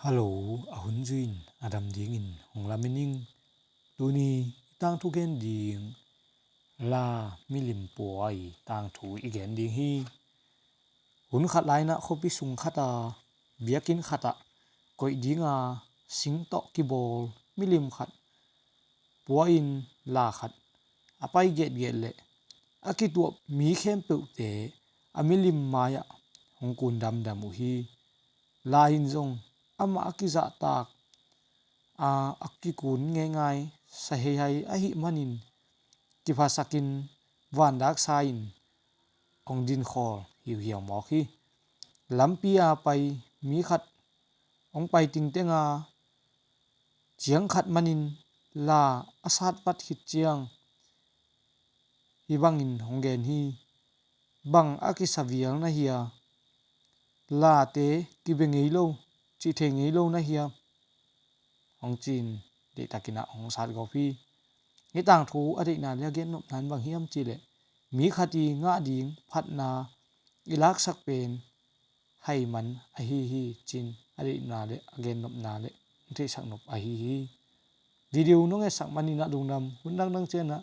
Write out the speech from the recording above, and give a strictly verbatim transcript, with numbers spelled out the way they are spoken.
Hallo, a hun zui in a dam dingin hong lamen ing. Tuni i tangthu gen ding la milim puai tangthu i gen ding hi. Hun khat lainah khuapi sung khatah biakinn khatah koih dinga sing tawh kibawl milim khat pua-in la khat a pai getget leh a kituah mi khempeuhte a milim mai-ah hong kun damdam uh hi. La in zong amah a kizahtak a, a kikun ngeingai sa heihai ahih manin kiphasakin vandak sa-in hong dinkhawl hiuhiau mawk hi. Lampi a pai mi khat hong pai tingtenga ciang khat manin la a satpat khit ciang hih bangin hong gen hi. Bang a kisa vial na hia? Late kibia ngei lo, cih thei ngei lo na hia? Hong ci-in deihtakin ah hong sat gawp hi. Hih tangthu a deihna le a gennopna in bang hiam cihleh mi khat i ngah ding phatna i laksak pen hai man ahi hi, ci-in a deihna le a gennopna le hong theihsak nop ahi hi. Video nong etsak manin ah lungdam. Hun dangdang cianah